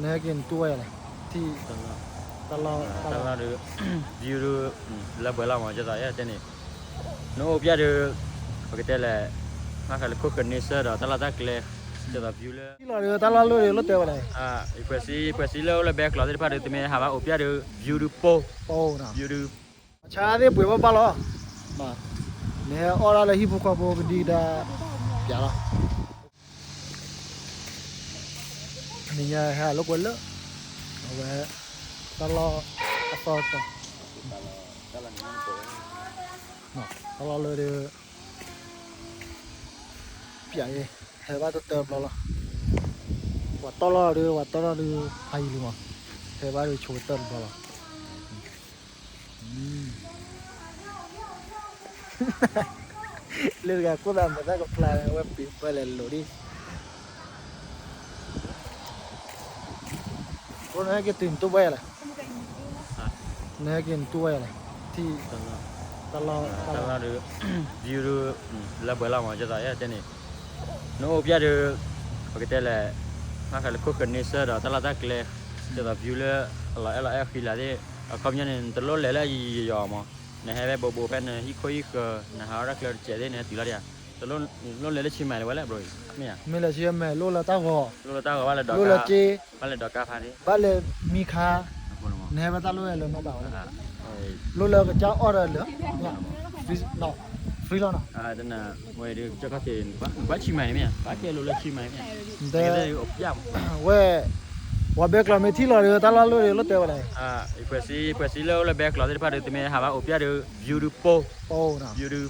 နဟဲက့ၤနတူၢ်ဝဲလဲၣ်, ထံၣ်, တၢ်လီၢ်, တၢ်လီၢ်ဒုး, view ဒုး, လၢပှဲၤလီၤမး ကဲသိးယတဲန့ၣ်, နအိၣ်ပျဲၢ်ဒုး, ပကတဲလဲၣ်, မ့ၢ်ဃဲလၢခိၣ်ဃၢၤန့ဆၢၣ်ဒီးတၢ်လီၢ်တၢ်ကျဲ, ကဲသိး view လၢ, ထံၣ်လီၤဒုး တၢ်လီၢ်လၢဒုးလီၤတဲာ်ဝဲလဲၣ်, ယပှဲၤစံ, ပှဲၤစံလၢအိၣ်လၢဘဲကျီသ့ၣ်တဖၣ်ဒုး တမ့ၢ်ဟးဘၣ်အိၣ်ပျဲၢ်ဒုး view ဒုးပိၢ်, view ဒုး, ဆါသ့ၣ်ပှ့ၤဘၣ်ဘၣ်လီၤ, နဟဲအီၣ်ဒၣ်လၢဟံၣ်ဖိဃီဖိကဒံကဒါ, ပျးလီၤ နံၤညါဟဲအလီၢ်ကွဲလၢ, အဝဲ, တၢ်လီၢ်အသီအသီ, တၢ်လီၢ်လၢဒုး, ပျးအံၤ, ဟဲဘၣ်တတၢတဘျီလီၤ, ပှၤတီၢ်လီၤဒုး ပှၤတီၢ်လီၤဒုး ဖးယံၤလံမး, ဟဲဘၣ်ဒုးဆိကတၢၢ်တဘျီလီၤ. လၢတဂၤကိၣ်သးမုာ်သၣ်ကဖျါဝဲပံၤပၢၢ်လဲၤလိၤဒံး, နဟဲက့ၤတုၤနတူၢ်ဘၣ်ယၤလဲၣ်, နဟဲက့ၤနတူၢ်ဘၣ်ယၤလဲၣ်, ထံၣ်, တၢ်လီၢ်, တၢ်လီၢ်ဒုး, view ဒုး, လၢပှဲၤလီၤမး ကဲသိးယတဲန့ၣ်, နအိၣ်ပျဲၢ်ဒုး, ပကတဲလဲၣ်, မ့ၢ်ဃဲလၢခိၣ်ဃၢၤန့ဆၢၣ်ဒီးတၢ်လီၢ်တၢ်ကျဲ, ကဲသိး view လၢ, အလီၤအဲၣ်လီၤအဲၣ်ဃံလၤသ့ၣ်, အခီပညီန့ၣ် နတလိၣ်လဲၤလၢယယီၤမး, နဟဲဖဲဘိးဘိးဖဲနဟံၣ်ခိၣ်ဟံၣ်ဃၢၤ, နဟးအီၣ်တၢ်ကျဲတစဲးသ့ၣ် နဟဲတုၤလီၤဒံးဧါ, တလိၣ်လဲၤလၢဆံမၤလၢၤဝဲလဲၣ် ဘျီအံၤ, မ့ၢ်ဧါ, မ့ၢ်လဲၤဆံမၤလိၣ်လၢတၢ်ဂီၤ, လိၣ်လၢတၢ်ဂီၤဘၣ်လဲၤဒီးကါ, လိၣ်လၢက့, ဘၣ်လဲၤဒီးကါဖးန့ၣ်, ဘၣ်လဲၤမံခါ, နဟဲဖဲတၢ်လိၣ်ဝဲလၢနီၢ်ဘၣ်ဝဲ, လိၣ်လၢကစၢ်အီၣ်ဒီးလၢ, free လီၤနီၤ, ဝဲဆံမၤန့ၣ်မ့ၢ်ဧါ, ဘၣ်ကဲလိၣ်လၢဆံမၤန့ၣ်မ့ၢ်ဧါ, ဝဲ, ပှၤဘဲကျီမ့ၢ်ထံၣ်လီၤဒီး တၢ်လီၢ်လၢဒုးလီၤတဲာ်ဝဲလဲၣ်, ပှဲၤစံ, ပှဲၤစံလၢအိၣ်လၢဘဲကျီသ့ၣ်တဖၣ်ဒုး တမ့ၢ်ဟးဘၣ်အိၣ်ပျဲၢ်ဒုး view ဒုးပိၢ်, view ဒုး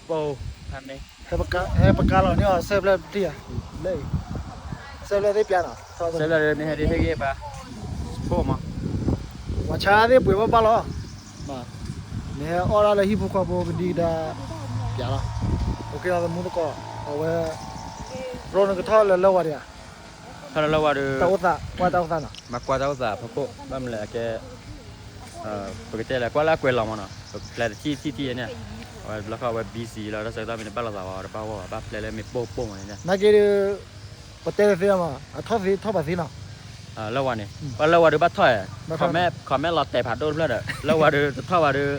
ပိၢ်, ဖဲန့ၣ်, ဟဲပကါလီၤန့ၢ်အီၤ ဆဲးဖျၢၣ်တထံၣ်ဧါ, လၢ, ဆဲးဖျၢၣ်သ့ၣ်ပျးနီၤ, ဆဲးဖျၢၣ်ဒုးမ့ၢ်ဟဲဒုးဟ့ၣ်ဂံၢ်ဘါ, ဖိမး, ပှၤဆါသ့ၣ်ပှ့ၤဘၣ်ဘၣ်လီၤ, နဟဲအီၣ်ဒၣ်လၢဟံၣ်ဖိဃီဖိကဒံကဒါ, ပျးလီၤ, အိၣ်က့ၤလီၤသမူသကိး, အဝဲ, ရိနကထီၣ်လၢလၢဝါဒံးဧါ, ထီၣ်လၢလၢဝါဒီး, တၢ်အိၣ်သး, ကွၢ်တၢ်အိၣ်သးနီၤ, မၤကွၢ်တၢ်အိၣ်သးဖီခိၣ် ဘၣ်မနုၤလဲၣ်အကဲ, ပကတဲလဲၣ် ကွၢ်လၢအကွဲးလီၤမးနီၤ, ပဖျဲးတထံၣ်ထံၣ်ထံၣ်န့ၣ်, အဝဲတဘျီဃီဝဲ busy လီၤ တၢ်ဆၢကတီၢ်မ့ၢ်တဘၣ်လိာ်သးဘၣ် တဘၣ်ဂီၢ်ဘၣ် ဘၣ်ဖျဲးလၢမ့ၢ်ပိၢ်ပိၢ်မးန့ၣ်, နာ်က့ဒီး, ပတဲသ့မး အထီၣ်သ့ထီၣ်ဘၣ်သ့နီၤ, လၢဝါန့ၣ်, ပှၤလၢဝါဒီးဘၣ်ထီၣ်ဧါ, comment လီၤတဲာ်ဖးဒိၣ်တဖျၢၣ်ဒီး လၢဝါဒီးတထီၣ်ဘၣ်ဒီး,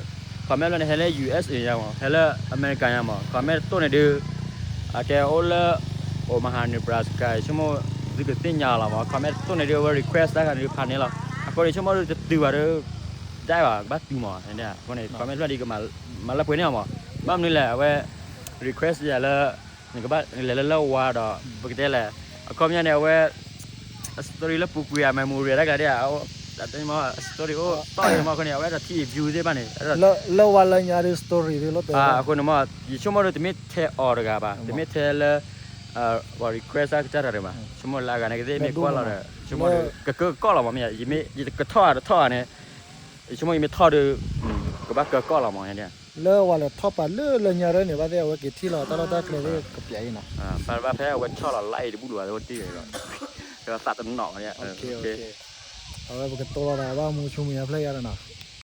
comment ဖျၢၣ်န့ၣ် ဟဲလၢ ယူၣ်အ့ၣ်အ့ၣ် ညါမး ဟဲလၢအမဲရကၤညါမး comment တတိၢ်န့ၣ်ဒုး အကဲအိၣ်လၢ, Omaha Nebraska ဆိကမိၣ်, သုကသ့ၣ်ညါလီၤမး comment တတိၢ်န့ၣ်ဒုး အဝဲ request တၢ်ဂၤန့ၣ်ဒုးဖးန့ၣ်လီၤ, အဃိန့ၣ် ဆိကမိၣ်ဒုးတတုၤဘၣ်ဒီး, ဒၣ်ဘၣ် ကဘၣ်တုၤမး, အဃိန့ၣ် comment ဖျၢၣ်ဒုးကမၤလၢပှဲၤန့ၢ်အီၤမး, ဘၣ်မနုၤလဲၣ် အဝဲ, request ယၤလၢ, နကဘၣ်လဲၤလၢလၢဝါဒီး ပကတဲလဲၣ်, အခီပညီန့ၣ် အဝဲ story လၢပူၤကွံာ်ဧါ memory တၢ်ကျါဒ်ဧါ, story အိၣ်တီၢ်အံၤမး အဃိန့ၣ် အဝဲဒၣ်ထံၣ်အံၤ view သ့ၣ်တဖၣ်န့ၣ်, လၢဝါလၢညါဒီး story သ့ၣ်လီၤတဲာ်, အဃိန့ၣ်မး ယဆိကမိၣ်ဒီးတမ့ၢ်ထဲအီၤတဂၤဘၣ် တမ့ၢ်ထဲလၢ, ပှၤ request တၢ်ကစၢ်တၢ်တဂၤဘၣ် ဆိကမိၣ်လၢအဂၤန့ၣ် ကသ့ၣ်မ့ၢ်ကွၢ်လီၤဒီး ဆိကမိၣ်ဒီး ကကၢကီၢ်လီၤမး မ့ၢ်ယမ့ၢ်ယကထီၣ်ဧါတထီၣ်ဧါန့ၣ်, ယဆိကမိၣ်ယမ့ၢ်ထီၣ်ဒီး, ကဘၣ်ကၢကီၢ်လီၤမး, လၢဝါလဲၤထီၣ်ပာ်လၢလၢညါဒီးန့ၣ် ဘၣ်သ့ၣ်အဝဲက့ၤထံၣ်လီၤတၢ်လီၢ်တၢ်ကျဲသ့ၣ်ကပျးအံၤနီၤ, ဘၣ်ဘၣ်ဖဲအဝဲဆီၣ်လီၤလါအံၤတဘူၣ်လၢၤဘၣ် သ့ၣ်တံၢ်, သးတနီၤ, အဝဲပကတိၤလီၤသးဘၣ်မူဆိမူညါဖျၢၣ်ယါဒီးနီၤ,